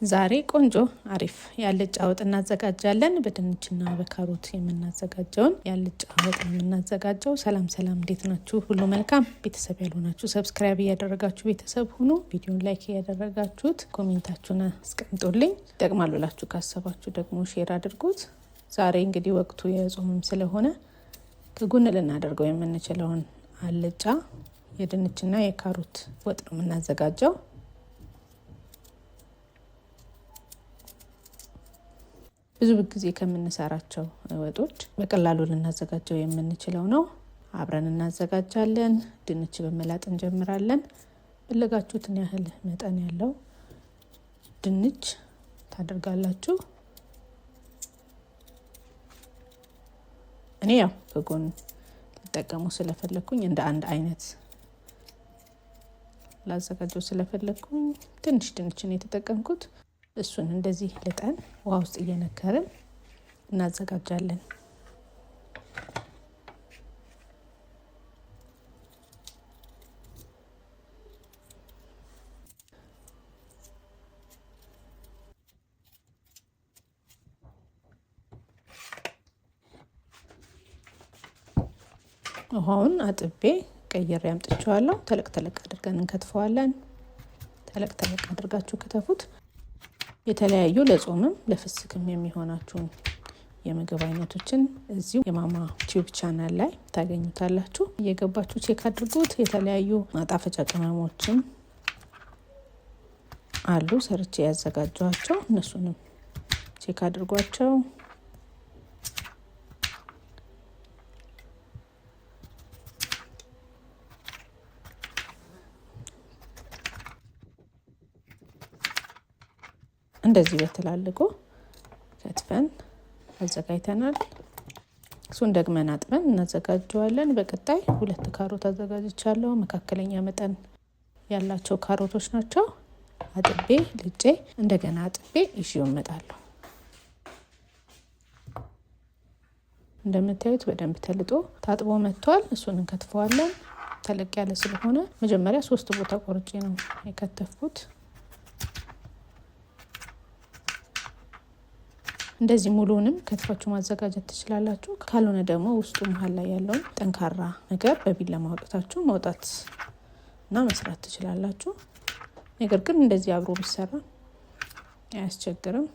ዛሬ ቆንጆ አሪፍ የአልጫ ወጥ እናዘጋጃለን። በድንችና በካሮት የምናዘጋጀውን የአልጫ ወጥ ነው የምናዘጋጀው። ሰላም ሰላም፣ እንዴት ናችሁ? ሁሉ መልካም። ቤተሰብ ያልሆናችሁ subscribe እያደረጋችሁ ቤተሰብ ሁኑ። ቪዲዮን like እያደረጋችሁት comment ኣችሁን አስቀምጡልኝ። ይጠቅማል ብላችሁ ካሰባችሁ ደግሞ share አድርጉት። ዛሬ እንግዲህ ወቅቱ የጾምም ስለሆነ ከጎን ልናደርገው የምንችለውን አልጫ የድንችና የካሮት ወጥ ነው የምናዘጋጀው። ብዙ ጊዜ ከምንሰራቸው ወጦች በቀላሉ ልናዘጋጀው የምንችለው ነው። አብረን እናዘጋጃለን። ድንች በመላጥ እንጀምራለን። ፈለጋችሁትን ያህል መጠን ያለው ድንች ታደርጋላችሁ። እኔ ያው በጎን ልጠቀሙ ስለፈለግኩኝ እንደ አንድ አይነት ላዘጋጀው ስለፈለግኩኝ ትንሽ ድንችን የተጠቀምኩት። እሱን እንደዚህ ልጠን ውሃ ውስጥ እየነከርን እናዘጋጃለን። ውሃውን አጥቤ ቀይሬ አምጥቼዋለሁ። ተለቅ ተለቅ አድርገን እንከትፈዋለን። ተለቅ ተለቅ አድርጋችሁ ከተፉት። የተለያዩ ለጾምም ለፍስክም የሚሆናችሁን የምግብ አይነቶችን እዚሁ የማማ ቲዩብ ቻናል ላይ ታገኙታላችሁ። እየገባችሁ check አድርጉት። የተለያዩ ማጣፈጫ ቅመሞችም አሉ ሰርቼ ያዘጋጇቸው፣ እነሱንም check አድርጓቸው። እንደዚህ በትላልቁ ከትፈን አዘጋጅተናል። እሱን ደግመን አጥበን እናዘጋጀዋለን። በቀጣይ 2 ካሮት አዘጋጅቻለሁ። መካከለኛ መጠን ያላቸው ካሮቶች ናቸው። አጥቤ ልጬ እንደገና አጥቤ ይዤው እመጣለሁ። እንደምታዩት በደንብ ተልጦ ታጥቦ መጥቷል። እሱን እንከትፈዋለን። ተለቅ ያለ ስለሆነ መጀመሪያ 3 ቦታ ቆርጬ ነው የከተፍኩት። እንደዚህ ሙሉንም ከትፋችሁ ማዘጋጀት ትችላላችሁ። ካልሆነ ደግሞ ውስጡ መሀል ላይ ያለውን ጠንካራ ነገር በቢላ ማውጣታችሁ ማውጣት እና መስራት ትችላላችሁ። ነገር ግን እንደዚህ አብሮ ቢሰራ አያስቸግርም።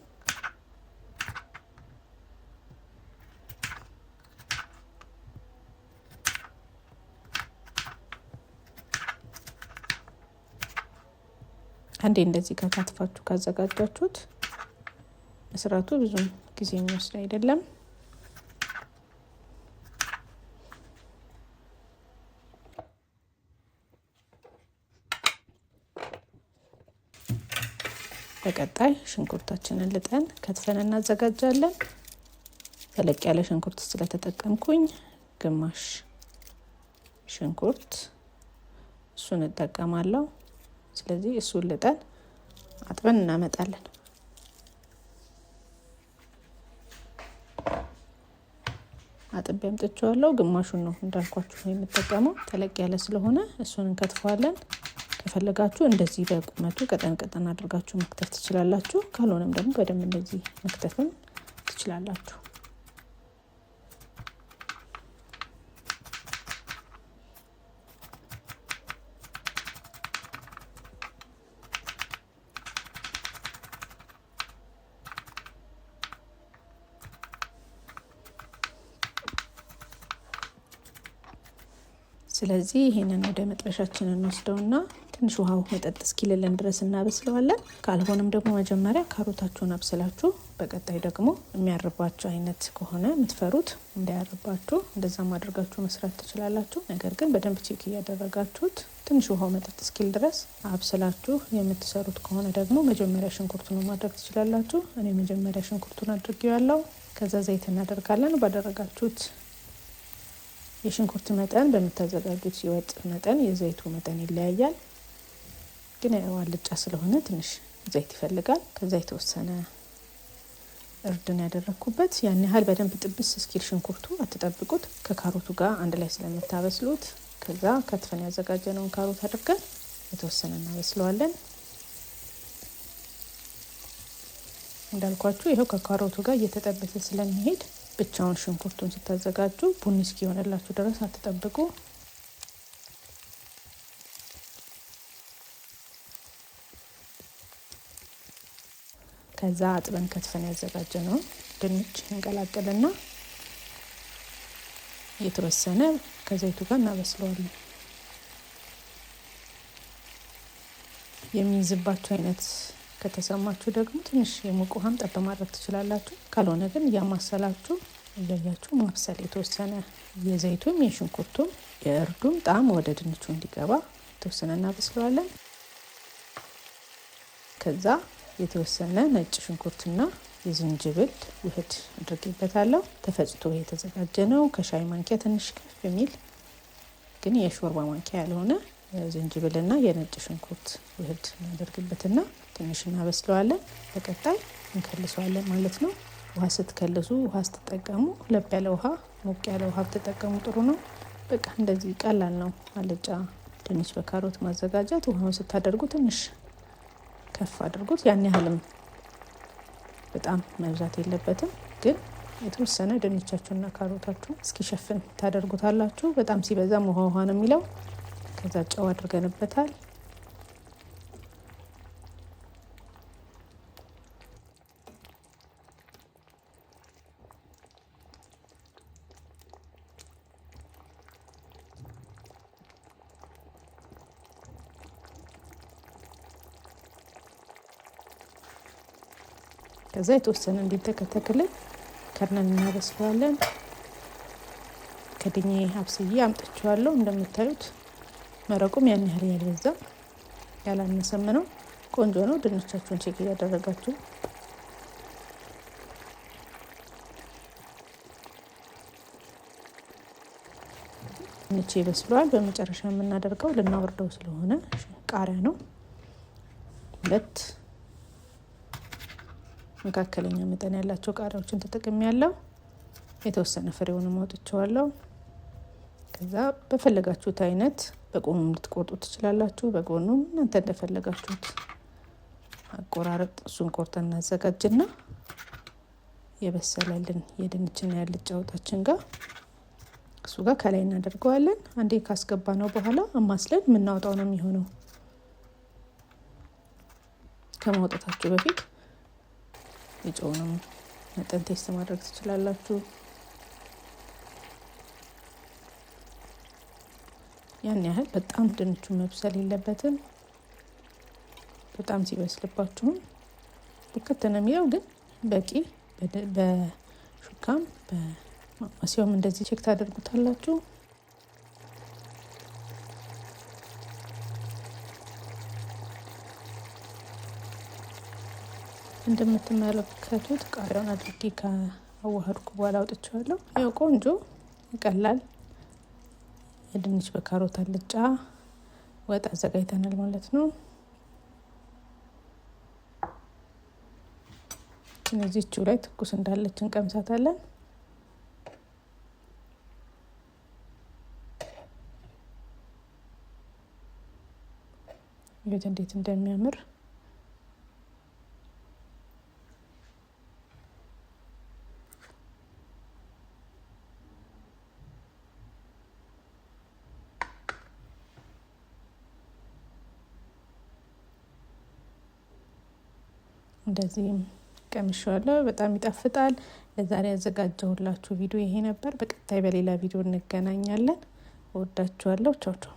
አንዴ እንደዚህ ከታትፋችሁ ካዘጋጃችሁት መስራቱ ብዙም ጊዜ የሚወስድ አይደለም። በቀጣይ ሽንኩርታችንን ልጠን ከትፈን እናዘጋጃለን። ተለቅ ያለ ሽንኩርት ስለተጠቀምኩኝ ግማሽ ሽንኩርት እሱን እጠቀማለሁ። ስለዚህ እሱን ልጠን አጥበን እናመጣለን። አጥቤ አምጥቼዋለሁ። ግማሹን ነው እንዳልኳችሁ የምጠቀመው፣ ተለቅ ያለ ስለሆነ እሱን እንከትፈዋለን። ከፈለጋችሁ እንደዚህ በቁመቱ ቀጠን ቀጠን አድርጋችሁ መክተፍ ትችላላችሁ። ካልሆነም ደግሞ በደንብ እንደዚህ መክተፍም ትችላላችሁ። ስለዚህ ይሄንን ወደ መጥበሻችን እንወስደውና ትንሽ ውሃው መጠጥ እስኪልልን ድረስ እናበስለዋለን። ካልሆነም ደግሞ መጀመሪያ ካሮታችሁን አብስላችሁ በቀጣይ ደግሞ የሚያርባችሁ አይነት ከሆነ የምትፈሩት እንዳያርባችሁ እንደዛም አድርጋችሁ መስራት ትችላላችሁ። ነገር ግን በደንብ check እያደረጋችሁት ትንሽ ውሃው መጠጥ እስኪል ድረስ አብስላችሁ የምትሰሩት ከሆነ ደግሞ መጀመሪያ ሽንኩርቱን ማድረግ ትችላላችሁ። እኔ መጀመሪያ ሽንኩርቱን አድርጌዋለሁ። ከዛ ዘይት እናደርጋለን። ባደረጋችሁት የሽንኩርት መጠን በምታዘጋጁት የወጥ መጠን የዘይቱ መጠን ይለያያል። ግን ያው አልጫ ስለሆነ ትንሽ ዘይት ይፈልጋል። ከዛ የተወሰነ እርድን ያደረኩበት። ያን ያህል በደንብ ጥብስ እስኪል ሽንኩርቱ አትጠብቁት። ከካሮቱ ጋር አንድ ላይ ስለምታበስሉት ከዛ ከትፈን ያዘጋጀነውን ካሮት አድርገን የተወሰነ እናበስለዋለን። እንዳልኳችሁ ይኸው ከካሮቱ ጋር እየተጠበሰ ስለሚሄድ ብቻውን ሽንኩርቱን ስታዘጋጁ ቡኒ እስኪሆንላችሁ ድረስ አትጠብቁ። ከዛ አጥበን ከትፈን ያዘጋጀነውን ድንች እንቀላቅልና የተወሰነ ከዘይቱ ጋር እናበስለዋለን። የሚይዝባችሁ አይነት ከተሰማችሁ ደግሞ ትንሽ የሞቀ ውሃም ጠብ ማድረግ ትችላላችሁ። ካልሆነ ግን እያማሰላችሁ እያያችሁ ማብሰል የተወሰነ የዘይቱም የሽንኩርቱም የእርዱም ጣዕም ወደ ድንቹ እንዲገባ የተወሰነ እናበስለዋለን። ከዛ የተወሰነ ነጭ ሽንኩርትና የዝንጅብል ውህድ አድርጌበታለሁ። ተፈጭቶ የተዘጋጀ ነው። ከሻይ ማንኪያ ትንሽ ከፍ የሚል ግን የሾርባ ማንኪያ ያልሆነ ዝንጅብልና የነጭ ሽንኩርት ውህድ እናደርግበትና ትንሽ እናበስለዋለን። በቀጣይ እንከልሰዋለን ማለት ነው። ውሃ ስትከልሱ፣ ውሃ ስትጠቀሙ ለብ ያለ ውሃ፣ ሞቅ ያለ ውሃ ብትጠቀሙ ጥሩ ነው። በቃ እንደዚህ ቀላል ነው አልጫ ድንች በካሮት ማዘጋጀት። ውሃውን ስታደርጉ ትንሽ ከፍ አድርጉት። ያን ያህልም በጣም መብዛት የለበትም፣ ግን የተወሰነ ድንቻችሁና ካሮታችሁ እስኪሸፍን ታደርጉታላችሁ። በጣም ሲበዛም ውሃ ውሃ ነው የሚለው። ከዛ ጨው አድርገንበታል። ከዛ የተወሰነ እንዲተከተክልን ከርነን እናበስለዋለን። ከድኜ አብስዬ አምጥቼዋለሁ። እንደምታዩት መረቁም ያን ያህል ያልበዛ ያላነሰም ነው። ቆንጆ ነው። ድንቻችሁን check እያደረጋችሁ ድንቼ በስሏል። በመጨረሻ የምናደርገው ልናወርደው ስለሆነ ቃሪያ ነው። ሁለት መካከለኛ መጠን ያላቸው ቃሪያዎችን ተጠቅሜ ያለው የተወሰነ ፍሬውንም አውጥቼዋለሁ። ከዛ በፈለጋችሁት አይነት በጎኑም ልትቆርጡ ትችላላችሁ። በጎኑም እናንተ እንደፈለጋችሁት አቆራረጥ እሱን ቆርጠን እናዘጋጅና የበሰለልን የድንችና ያልጫ ወጣችን ጋር እሱ ጋር ከላይ እናደርገዋለን። አንዴ ካስገባ ነው በኋላ አማስለን የምናወጣው ነው የሚሆነው። ከማውጣታችሁ በፊት የጨውንም መጠን taste ማድረግ ትችላላችሁ። ያን ያህል በጣም ድንቹ መብሰል የለበትም። በጣም ሲበስልባችሁም ቡክት ነው የሚለው፣ ግን በቂ በሹካም በማማሰያውም እንደዚህ check ታደርጉታላችሁ። እንደምትመለከቱት ቃሪያውን አድርጌ ካዋሃድኩ በኋላ አውጥቼዋለሁ። ያው ቆንጆ ቀላል የድንች በካሮት አልጫ ወጥ አዘጋጅተናል ማለት ነው። እነዚህችው ላይ ትኩስ እንዳለች እንቀምሳታለን። እንዴት እንዴት እንደሚያምር እንደዚህም ቀምሼዋለሁ። በጣም ይጣፍጣል። ለዛሬ ያዘጋጀሁላችሁ ቪዲዮ ይሄ ነበር። በቀጣይ በሌላ ቪዲዮ እንገናኛለን። እወዳችኋለሁ። ቻው ቻው።